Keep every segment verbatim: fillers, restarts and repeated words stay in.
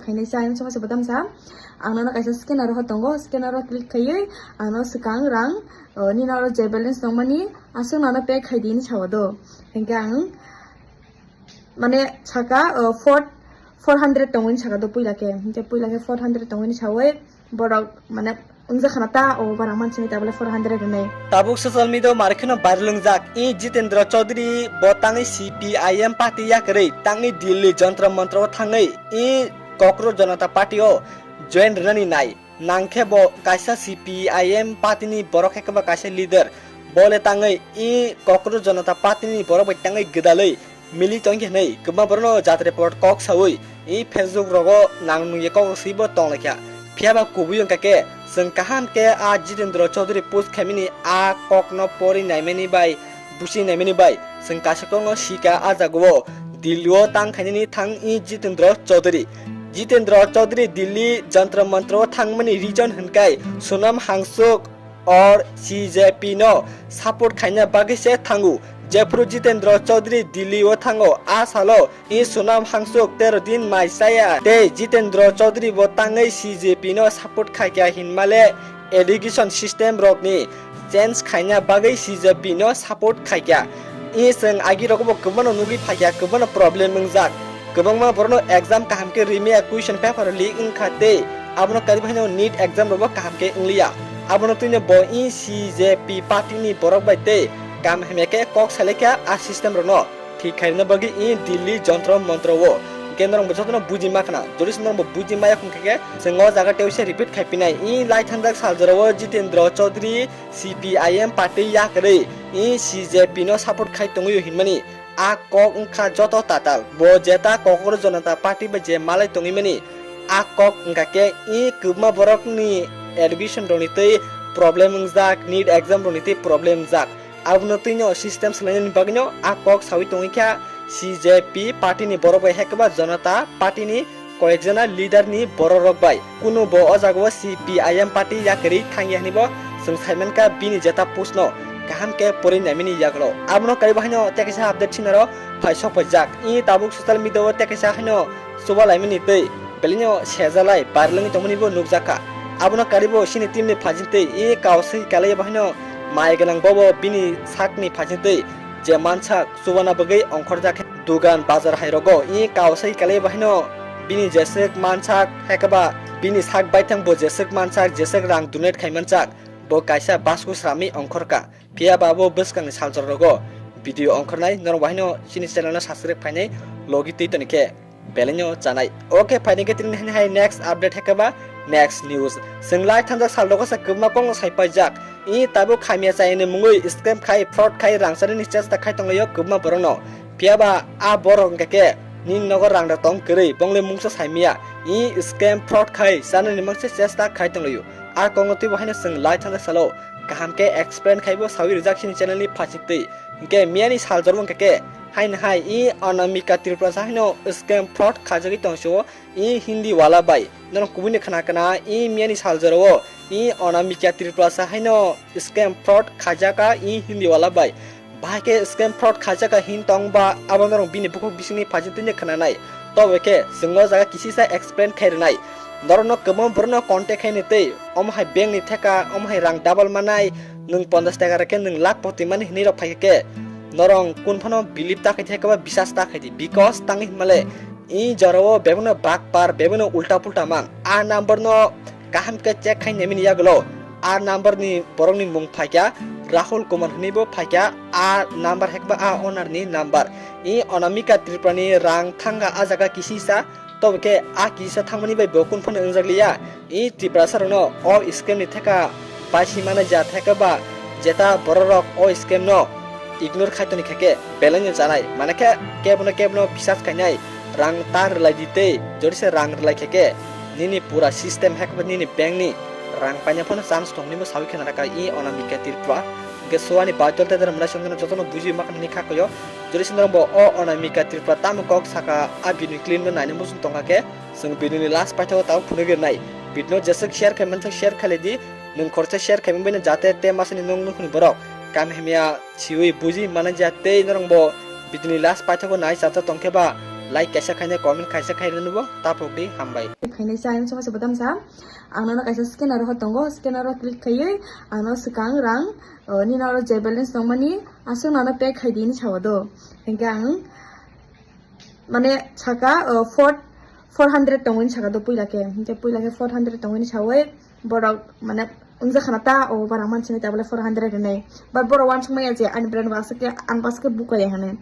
khainai sa, ayang sama se bodam sa. Ang nono kaisa scanner ho tongo, scanner o click khaiwi ang no swkang rang, o, nini oro je balance tongmani aswk nono pay khai di hinwi sao do. Hinkhe ang mane saka, o, four, four hundred tongwi saka do puila khe. Hinkhe puila khe four hundred tongwi sawi borok mane wngjakha na ta, o, barang manchini tabole four hundred hinwi. Tabuk social media o mari kheno viral wngjak i Jitendra Chaudhary bo tangwi C P I M party yakarwi tangwi Delhi Jantar Mantar o thangwi i Kokro Janata Party o join rwnani nai. Nangkhe bo kaisa C P I M party ni borok, hekhe ba kaisa leader. Bo le tangwi i Kokro Janata Party ni borok bai tangwi gwdalwi mili tongkhe hinwi kwbangma borokno jat report kok sawi i Facebook rogo nang nungya kok swibo tonglaikha. Phiya ba kubui wngkha khe, chwng kaham khe a Jitendra Chaudhary post khaimani a kokno pori naimani bai, busi naimani bai chwng kaisa kokno sika. A jagao Delhi o tang khainani thang i Jitendra Chaudhary. Jitendra Chaudhary Delhi Jantar Mantar o thangmani reason hwnkhai Sonam Wangchuk or C J P no support khaina bagwi se thango. Jephru Jitendra Chaudhary Delhi o thango, a salo i Sonam Wangchuk tero din mai chaya tei Jitendra Chaudhary bo tangwi C J P no support khaikha hinmale education system rokni change khaina bagwi C J P no support khaikha. I chwng agi rogo bo kwbangno nugwi phaikha, kwbangno problem wngjak. Kwbangma borokno exam kaham khe rimaya, question paper leak wngkha tei abono kari bahaino NEET exam rokbo kaham khe wngliya. Abono twino bo i C J P party ni borok bai tei kam hamya khe kok salaikha a system rokno thik khairina bagwi i Delhi Jantar Mantar o. Hinkhe norokbo jotono buji ma khna, jodi se norokbo buji maya khwngkha khe chwng o jaga tei uaisa repeat khai pinai. I lai thangjak sal jorao Jitendra Chaudhary C P I M party yakarwi i C J P no support khai tongwi hinmani. A kok wngkha joto tatal. Bo jeta Kokoro Janata Party bai je malai tongwi mani, a kok wngkha khe i kwbma borokni admission rokni tei problem wngjak, NEET exam rokni tei problem wngjak. Abono twino system swlainani bagwino a kok sawi tongwi kha C J P party ni borok bai, hekhe ba Janata Party ni koyekjona leader ni borok rok bai. Kunu bo o jagao C P I M party yakarwi thangya hinwi bo chwng saimankha bini jeta post no kaham khe pori naimani yagulo. Abono karibo haino tei kaisa update sinaro phai sok paijak. I tabuk social media o tei kaisa haino chuba laimani tei belino sejalai viral wngwi tongmani bo nukjakha. Abono karibo chini team ni phajintwi i kausai kalaibo haino mai gwnang bobo bini sakni phajintwi je mansak chubana bagwi ongkhorjak khe dugan bazar hai rogo i kausai kalai bahaino bini jeswk mansak, hekhe ba bini sak baithang bo jeswk mansak, jeswk rang donate khai mansak, bo kaisa basku sramwi ongkhorkha. Phiya ba bo bwskangni salchar rogo video ongkhornai norok bahaino chini channel no subscribe khainai logi twi toni khe. Belai no chanai. Okay, phaidi khe tini hai next update hai khe ba next news. Chwng lai thangjak sal rogo se kwbangma kok no sai paijak. I tabuk hamya chayani mungwi scam khai, fraud khai, rang chanani chesta khai tonglaio kwbangma borok no. Phiya ba a borok hwnkha khe nini nogo rang da tong kwrwi, bongni mungsa sai miya. I scam, fraud khai chanani mangsa chesta khai tonglaio. A kok no twibo haino chwng lai thangjak salo kaham khe explain khaibo sawi rijak chini channel ni phasik twi. Hinkhe miyani sal jormo hwnkha khe haino hai i Anamika Tripura sa haino scam, fraud khaijagwi tong sio i Hindi wala bai. Norok kubuni khna khna i miyani sal jorao i Anamika Tripura sa haino scam, fraud khaijaka i Hindi wala bai. Bahai khe scam, fraud khaijaka hin tong ba abo norok bini bukhuk bisingni phajintwini khna nai. Tobo khe chwng o jaga kisisa explain khai rwnai. Norokno kwbangma borokno contact khaini tei omo hai bank ni theka, omo hai rang double manai, nwng ponchash taka rwkhe nwng lakh poti mani hinwi rok phaikha khe norok kun phano believe ta khai di, haikheba bisas ta khai di, because tangwi hinmale i jorao bebakno bakpar, bebakno ulta pulta mang. A number no kaham khe check khai naimani yagulo a number ni borokni mung phaikha Rahul Kumar hinwi bo phaikha, a number haikheba a owner ni number. I Anamika Tripura ni rang thangkha a jaga kisisa. Tobo khe a kisa thangmani bai bo kun phano wngjak liya. I Tiprasa rokno o scam ni theka paisi mana ja theka ba jeta borok rok o scam no ignore khai toni khe khe belai no chanai. Mana khe kebono kebono bisas khainai rang ta rwlai di tei jodi se rang rwlai khe khe nini pura system haikheba nini bank ni rang paina phano chance tongni bo sawi khna rwkha i Anamika Tripura. Hwnkhe suani baitol tei dara mwnai songno jotono buji ma khna ni kha koyo. Jodi sindrong bo o Anamika Tripura tamo kok saka a video clip no naina muchung tongkha khe, chwng video ni last paithago tabuk phunugwi rwnai. Video no jeswk share khai mansak share khailai di, nwng khoroksa share khai mani jate te masani nwng nukhungni borok kam hamya siwi buji manai ja tei norok bo video ni last paithago nai chapsa tongkhe ba Like kaisa khainai, comment kaisa khainai nubo, taphok di, hambai. Khainai sa, ang chuma se bodam sa. Ang nono kaisa scanner ho tongo, scanner o click khaiwi, ang no swkang rang, o, nini oro je balance tongmani, aswk nono pay khai di hinwi sao do. Hinkhe ang, mane, saka, o, four, four hundred tongo hinwi saka do puila khe. Hinkhe puila khe four hundred tongo hinwi sawi, borok, mane, wngjakha na ta, o, barang mansinai ta bole four hundred hinwi. But borok uansukmaya je, ani brand bo aswk khe, ang bo aswk khe bukaya hinwi.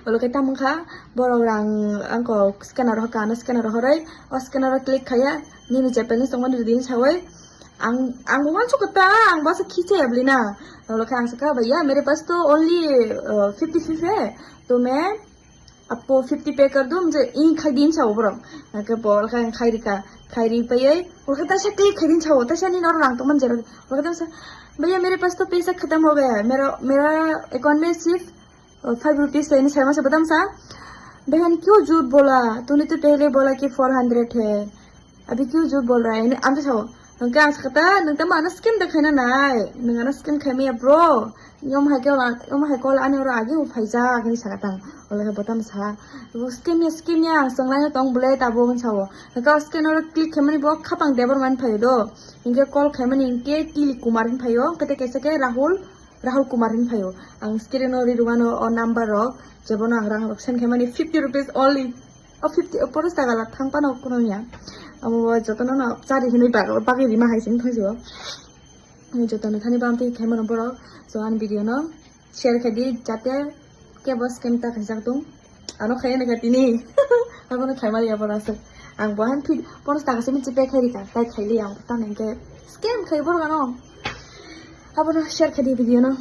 Olo khe tamo kha, borok rang angko scanner ho kha, ano scanner horoi, o scanner o click khaiya, nini Japanese tongmani ready hinwi sawi, ang, ang bo uansukha ta, ang bo aswk khichaya bwlwi na. Olo khe ang sakha, "Bhaiya, mere paas to only, uh, fifty fifty hai, to main aapko fifty pay kar do, mujhe yin khai din," sao borok. Hingkhe bo olo khe ang khai rikha, khai ri paiwi, olo khe taisa click khai din sao, taisa nini oro rang tongmani jera. Olo khe taisa, "Bhaiya, mere paas to paisa khatam ho gaya hai, mera, mera account mein sirf five rupees hai," hinwi saima se bodam sa. "बहन, क्यों झूठ बोला? तूने तो पहले बोला कि four hundred है, अभी क्यों झूठ बोल रहा है?" Hinwi ang sao. Hingkhe ang sakha ta, "Nwng tamo ano scam da khaina nai? Nwng ano scam khaimaya bro? Yom hai khe ola, yom hai khe ola ani oro age bo phaijak," hinwi sakha ta. Olo khe bodam sa, "Scam ya, scam ya, ang chwng laino tong bwle tabuk," hinwi sao. Hingkhe o scanner o click khaimani bo khapang Debbarma hinwi phaio do. Hingkhe call khaimani hingkhe Tili Kumar hinwi phaio, hingkhe tei kaisa khe Rahul, Rahul Kumar hinwi phaio. Ang screen o ri rwmano o number rok, jebono ang rang rok send khaimani fifty rupees only. O fifty, o poros taka la thang pano kuno ya. Amo bo jotono no chari hinwi bag-, bagwi rima hai sing thangsi bo. Jotono thani bam twi khaimano borok. So ani video no share khai di jate kebo scam ta khaijak tong. Ano khai nai kha tini. Abono khaimani ya borok aswk. Ang bo han feel poros taka se michi pay khai rikha. Tai khai li ang ta nang khe scam khai borok ano. Abono share khai di video no.